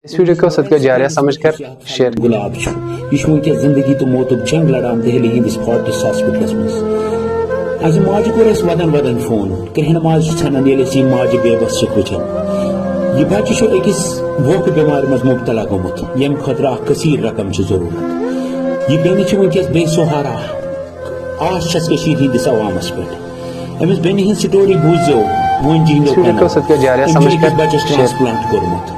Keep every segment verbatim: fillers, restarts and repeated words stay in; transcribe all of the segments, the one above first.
اس video کو صدقہ جاریہ سمجھ کر شیئر۔ گلاب چھُ۔ یہِ چھُ وٕنکیٚس زندگی تہٕ موتُک جنگ لڑان دہلی ہٕنٛدِس فورٹس ہاسپٹلس منٛز۔ اَسہِ ماجہِ کوٚر اَسہِ ودن ودن فون، کرٛیٚہنہٕ ماز چھُ ژھٮ۪نان، ییٚلہِ أسۍ یہِ ماجہِ بے بس چھِ وٕچھان۔ یہِ بچہِ چھُ أکِس ووکھٕ بٮ۪مارِ منٛز مُبتلا گوٚمُت، ییٚمہِ خٲطرٕ اکھ کثیر رقم چھِ ضروٗرت۔ یہِ بیٚنہِ چھِ وٕنکیٚس بے سہارا۔ آس چھَس کٔشیٖرِ ہٕنٛدِس عوامس پٮ۪ٹھ۔ أمِس بیٚنہِ ہٕنٛز سٹوری بوٗززیو وۄنۍ جِہِنٛدیو اس ویڈیو کو کنو۔ صدقہ جاریہ أمۍ چھُ سمجھ أکِس کر بچس شیئر۔ ٹرانسپلانٹ کوٚرمُت۔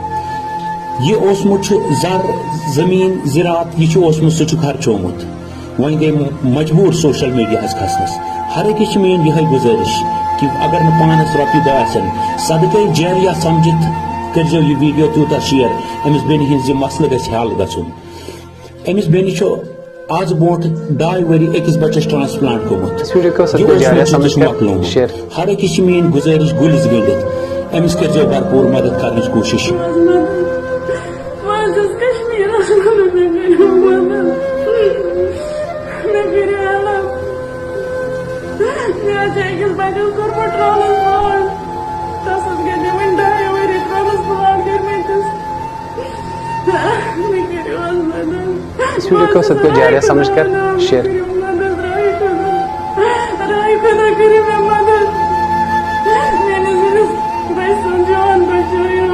یہِ اوسمُت چھُ زر، زٔمیٖن، زِراعت، یہِ چھُ اوسمُت، سُہ چھُ خرچومُت۔ وۄنۍ گٔے م-، مجبوٗر سوشل میڈیاہس کھسنس۔ ہر أکِس چھِ میٲنۍ یِہے گُزٲرِش کہِ اگر نہٕ پانس رۄپیہِ دہ آسن، صدقے جاریہ سمجھِتھ کٔرۍزیو یہِ ویڈیو تیوٗتاہ شیئر، أمِس بیٚنہِ ہٕنٛز یہِ مسلہٕ گژھِ حل گژھُن۔ أمِس بیٚنہِ چھُ آز برونٛٹھ ڈاے ؤری أکِس بچس ٹرانسپلانٹ گوٚمُت۔ اس ویڈیو کو یہِ صدقہ اوس جاریہ مےٚ سمجھ کر مۄکلومُت۔ شیئر۔ ہر أکِس چھِ میٲنۍ گُزٲرِش گُلِس گٔنٛڈِتھ، أمِس کٔرۍزیو بھرپوٗر مدد کرنٕچ کوٗشِش۔ بہٕ حظ چھَس کشمیٖرَس منٛز، مےٚ کٔرِو مدد۔ مےٚ کٔرِو help۔ مےٚ حظ چھِ أکِس بَچَس کوٚرمُت ٹرانسپلانٹ۔ تَس حظ گٔے مےٚ وٕنہِ ڈاے ؤری ٹرانسپلانٹ کٔرمٕتِس۔ مےٚ کٔرِو حظ مدد۔ اس ویڈیو کو صدقہ جاریہ سمجھ کر شیئر۔ مےٚ کٔرِو مدد، راہی خدا۔ راہی خدا کٔرِو مےٚ مدد۔ میٛٲنِس أمِس بَچہِ سُنٛد جان بچٲیِو۔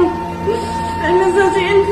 أمِس حظ چھِ